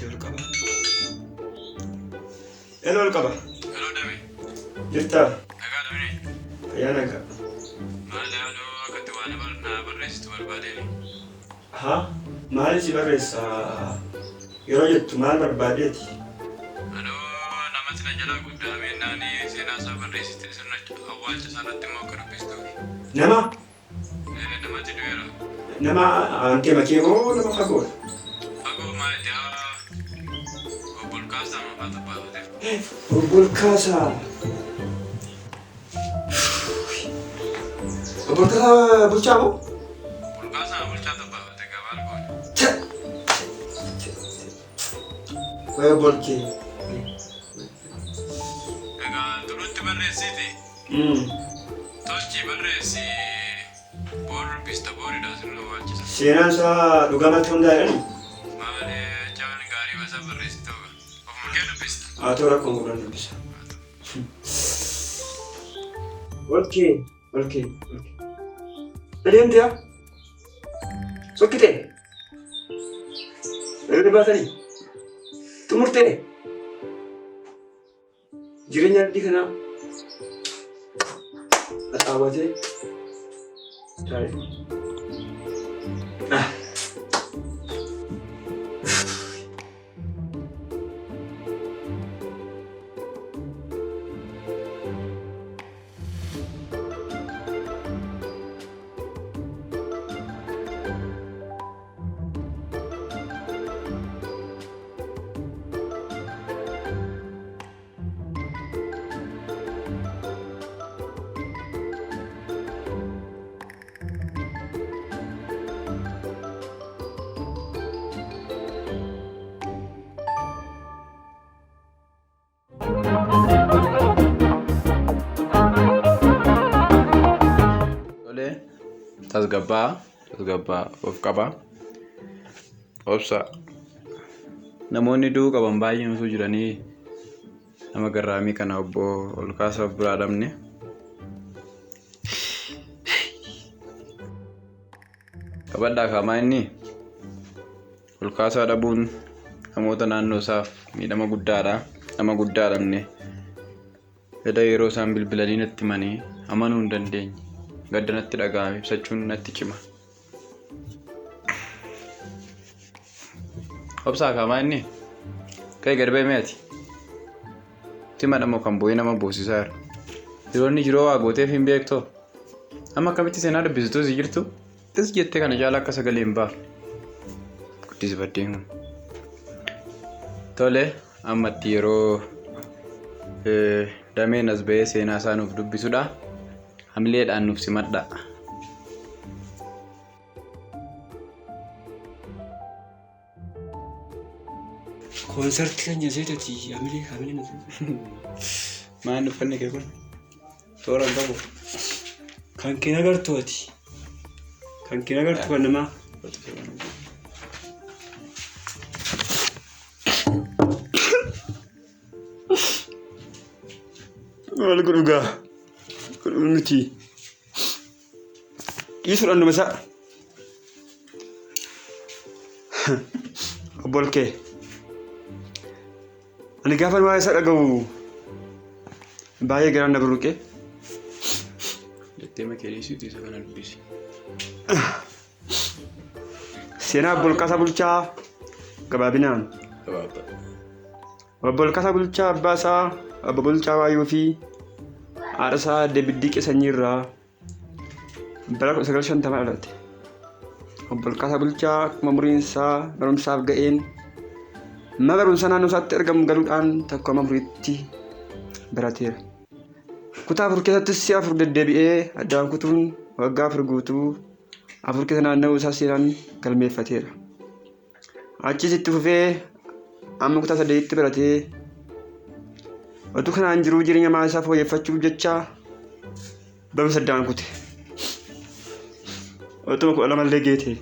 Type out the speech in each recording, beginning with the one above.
Ol qaba. Elo ol qaba. Hello Dame. Jirtaa? Nagaa Damee. Fayyaa nagaa. Maal yaadoo akkatti waan na barreessitu barbaadeeni. Haa? Maali si barreessa yeroo jettu maal barbaadeeti? Anoo namatti na jalaa guddaa beennaan seenaa isaa barreessitee sirna awwaalcha isaa irratti immoo akka dubbistuufi. Nama? Namatti du'eera. Nama aantee makee moo nama fagoodha? Fagoo maal yaa obbo Olkaasaa maqaa tabbaafateef. Obbo Olkaasaa. Obbo Olkaasaa bulchaa moo? Obbo Olkaasaa bulchaa tabbaafate gabaa alkoon. Wayi obbo Olkee. Egaa turutti barreessiiti. Tolchii barreessi boor dubbista booridha sirna awwaalchisa. Seenaan isaa dhugaamatti hundaa'edhani? Maali jechaan gaarii basaa barreessi ta'uga. Ofuma kee dubbista. Haa ta'u rakkoon gurraan dubbisa. Olkee, olkee, olkee. Adeemte yaa? Sokkitee? Irra baatanii? Xumurtee? Jireenya ardii kanaa haxaawwatee taa'e. Ah. Tolee, tasgabbaa, tasgabbaa of qabaa. Obsa. Namoonni du'uu qaban baay'een osoo jiranii nama garraamii kana obbo Olkaasaa of biraa dhabne. Qabadhaa kaamaa inni Olkaasaa dhabuun namoota naannoo isaaf miidhama guddaadha. Nama guddaa dhabne. Eda yeroo isaan bilbilanii natti himanii amanuu hin dandeenye. Gadda natti dhaga'ame ibsachuun natti cima. Obsaa kaamaa inni ka'e gad ba'e mee ati. Simadha moo kan boo'ee nama boosisaa jiru. Yeroo inni jiroo waa gooteef hin beektoo. Amma akkamitti seenaa dubbisituu si jirtu? Xis jettee kana caalaa akka sagalee hin baafne. Guddisi baddeen kun. Tole ammatti yeroo dameen as ba'ee seenaa isaa nuuf dubbisudha. Hamileedhaan nuuf simadhaa. Koonsartii kan jeseetati hamilee hamilee na Maal uffanni kee kun? Toora hin qabu. Kan kee agartu ati. Kan kee agartu kan namaa. Maal godhu gaa? Godhu miti. Dhiisuudhaan dhuma isaa. Obbo Olkee. Ani gaafan waa'ee isaa dhaga'u baay'ee garaan na burruqe. Jettee makee dhiisiitu isa kana dubbisi. Seenaa Obbo Olkaasaa Bulchaa gabaabinaan. Gabaabaa. Obbo Olkaasaa Bulchaa abbaa isaa Obbo Bulchaa Waayuu fi haadha isaa Aadde Biddiiqee Sanyii irraa bara 1950 dhalate. Obbo Olkaasaa Bulchaa akkuma umuriin isaa barumsaaf ga'een mana barumsaa naannoo isaatti argamu galuudhaan tokko amma afuritti barateera. Kutaa afur keessattis si'a afur deddeebi'ee addaan kutuun waggaa afur guutuu afur keessa naanna'uu isaa seeraan galmeeffateera. Achiis itti fufee amma kutaa saddeetitti baratee otuu kanaan jiruu jireenya maatii isaa fooyyeffachuuf jecha barumsa addaan kute. Otuma 12 illee geete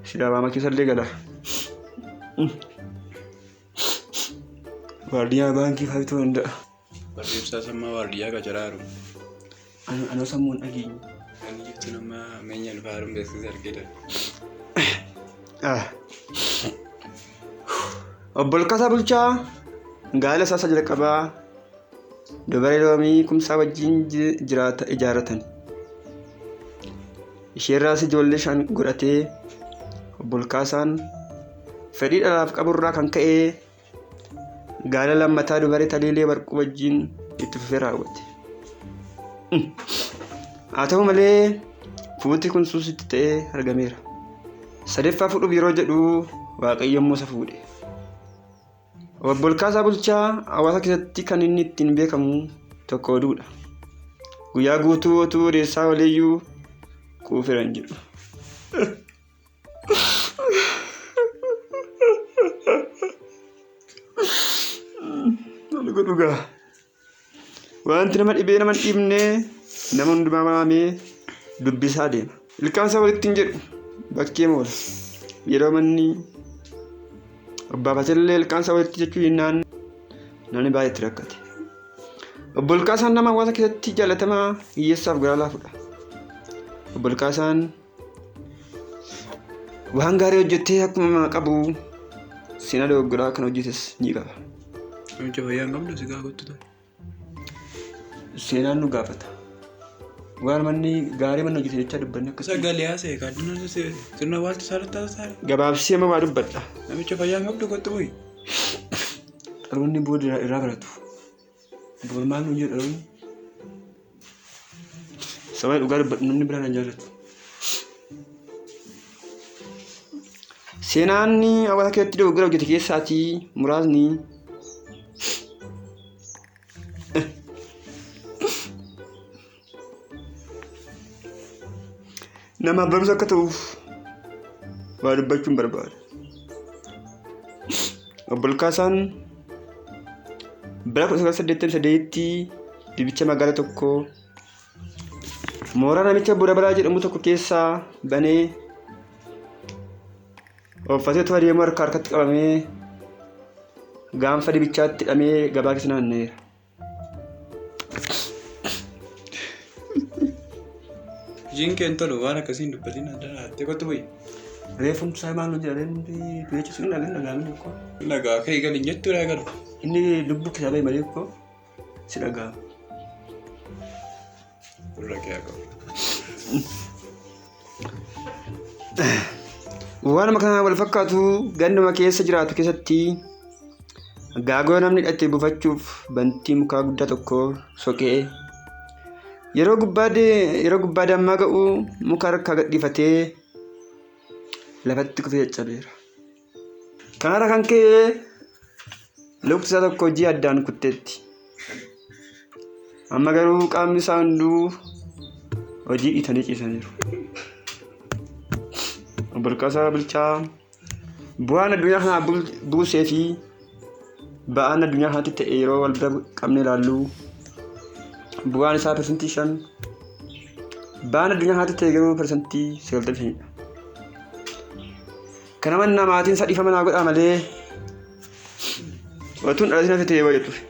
silaa waama keessa illee gala. Waardiyyaa baankii fa'aa bituu danda'a. Warri ibsaa sammaa waardiyyaa qacaraa jiru. Anoo sammuun dhageenye. Ani jechuun amma meenya lufaa haruun beeksisa argee darbe. Ah. Obbo Olkaasaa Bulchaa gaa'ela isaa isa jalqabaa dubaree Loomii Kumsaa wajjin jiraata ijaarratan. Isheerraas ijoollee 5 godhatee Obbo Olkaasaan fedhii dhalaaf qaburraa kan ka'e gaa'ela lammataa dubaree Taliilee Warquu wajjin itti fufee raawwate. Haa ta'u malee fuuti kun suusitti ta'ee argameera. Sadaffaa fuudhuuf yeroo jedhu Waaqayyo immoo isa fuudhe. Obbo Olkaasaa Bulchaa hawaasa keessatti kan inni ittiin beekamu tokko oduudha. Guyyaa guutuu otuu odeessaa ooleeyyuu quufeera hin jedhu. Maal godhu gaa? Wanti nama dhibee nama hin dhiibne nama hundumaa waamee dubbisaa deema. Ilkaan isaa walitti hin jedhu bakkee moola. Yeroo manni obbaafatillee ilkaan isaa walitti jechuu jennaan namni baay'ee itti rakkate. Obbo Olkaasaan nama hawaasa keessatti jaalatamaa hiyyeessaaf garaa laafudha. Obbo Olkaasaan waan gaarii hojjettee akkuma qabu seenaa dogoggoraa kan hojjetes ni qaba. Namicha fayyaa hin qabne si gaafatu ta'e. Seenaan nu gaafata. Waan manni gaarii manni hojjete jechaa dubbanne akkasii. Sagalee haasa'e kaadina sirna waalcha saalatti haasa'e. Gabaabsee amma waa dubbadha. Namicha fayyaa hin qabdu kottu bu'i. Dhaloonni booda irraa baratu. Boor maal nuun jedhu dhaloonni? Sababa dhugaa dubbadhu namni biraan hin jaallatu. Seenaan hawaasa keessatti dogoggora hojjete keessaatii muraasni namaaf barumsa akka ta'uuf waa dubbachuun barbaada. Obbo Olkaasaan bara 1988tti dibicha magaalaa tokko mooraa namicha Obbo Dabalaa jedhamu tokko keessaa banee Uffatee utuu adeemuu harka harkatti qabamee gaanfa dibichaatti hidhamee gabaa keessa naanna'eera. Hojiin kee hin tolu waan akkasii hin dubbatin adda dhaattee kottu bu'i. Reefum isaa maal nuun jedha inni beechisu hin dhagin dhagaamin koo. Nagaa kee gali hin jettu dhaa galu. Inni lubbuu keessaa bahe malee koo si dhaga'ama. Gurra kee haa qabu. Waanuma kana wal fakkaatu ganduma keessa jiraatu keessatti gaagoo namni hidhate buufachuuf bantii mukaa guddaa tokko soqee yeroo gubbaa yeroo gubbaa dammaa ga'u muka harkaa gadhiifatee lafatti kufee caccabeera. Kanarra kan ka'e lukti isaa tokko hojii addaan kutteetti. Amma garuu qaamni isaa hunduu hojii dhiitanii ciisaniiru. Obbo Olkaasaa Bulchaa bu'aan addunyaa kanaa buusee fi ba'aan addunyaa kanaatti ta'e yeroo wal bira qabnee ilaallu bu'aan isaa 5% ba'aan addunyaa kanaatti ta'e garuu 95%dha. Kana mannaa maatiin isaa dhiifama naa godhaa malee otuun dhalatin hafe ta'ee wayya ture.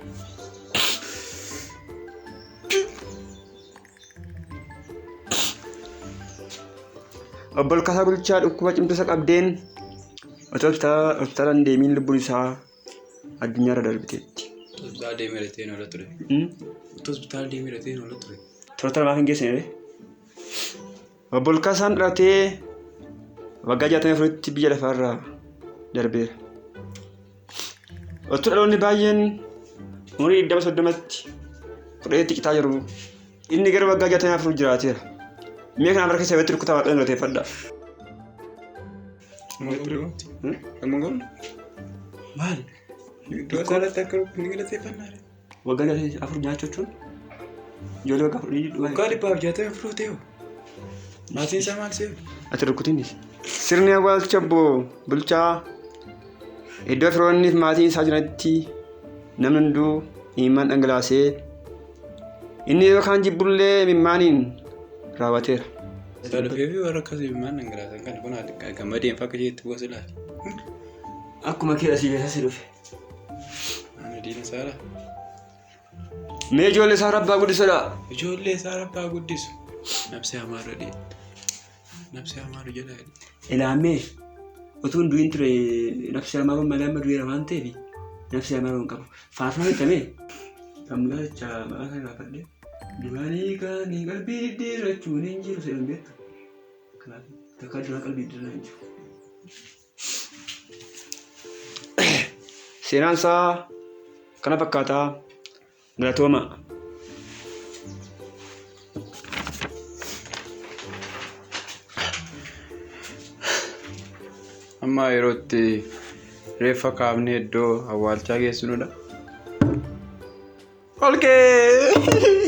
Obbo Olkaasaa Bulchaa dhukkuba cimtuu isa qabdeen otoo hospitaala hin deemiin lubbuun isaa addunyaarra darbiteetti. Hospitaala deemee ta'een oola ture. Otoo hospitaala deemee ta'een oola ture. Toora maaf hin geessine? Obbo Olkaasaan dhalatee waggaa 64tti biyya lafaarraa darbeera. Otoo dhaloonni baay'een umurii 20 30tti kudhanitti citaa jiru inni gara waggaa 64 jiraateera. Mee kana bara keessa walitti rukutaa waaqayyoon galateeffadhaa. Amma qabdu? Maali? Iddoo isaarratti akka ni galateeffannaa. Waggaa 64 jiraachuu jechuun ijoollee waggaa 10 dhugaa. Waggaa 164 ta'e. Maatiin isaa maal se'u? Ati rukutiinis. Sirni awwaalcha obbo Bulchaa iddoo firoonni fi maatiin isaa jiranitti namni hunduu imimmaan dhangalaasee inni yeroo kaan jibbullee imimmaaniin raawwateera. Isaa dhufee fi warra akkasii imimmaan dhangalaasan kana kun gammadeen fakka isheetti bu'as ilaali. Akkuma kee asii keessa si dhufe. Ani diina isaadha. Mee ijoollee isaa rabbaa guddisadha. Ijoollee isaa rabbaa guddisu. Nabsee amaaru jedhee. Nabsee amaaru jedha jedhe. Ilaamee Utuu hin du'in ture nafsi amaaroon malee amma du'eera waan ta'eef nafsi amaaroon qabu. Faarfannaa jettamee kan mul'acha maqaa isaa gaafadhe. Duraanii kaanii qalbii diddiirrachuun hin jiru seeran beektu. Kanaaf takka duraa qalbii diddiirraa hin jiru. Seenaan isaa kana fakkaataa galatooma. Amma yeroo itti reeffa kaafnee iddoo awwaalchaa geessinudha. Olkee!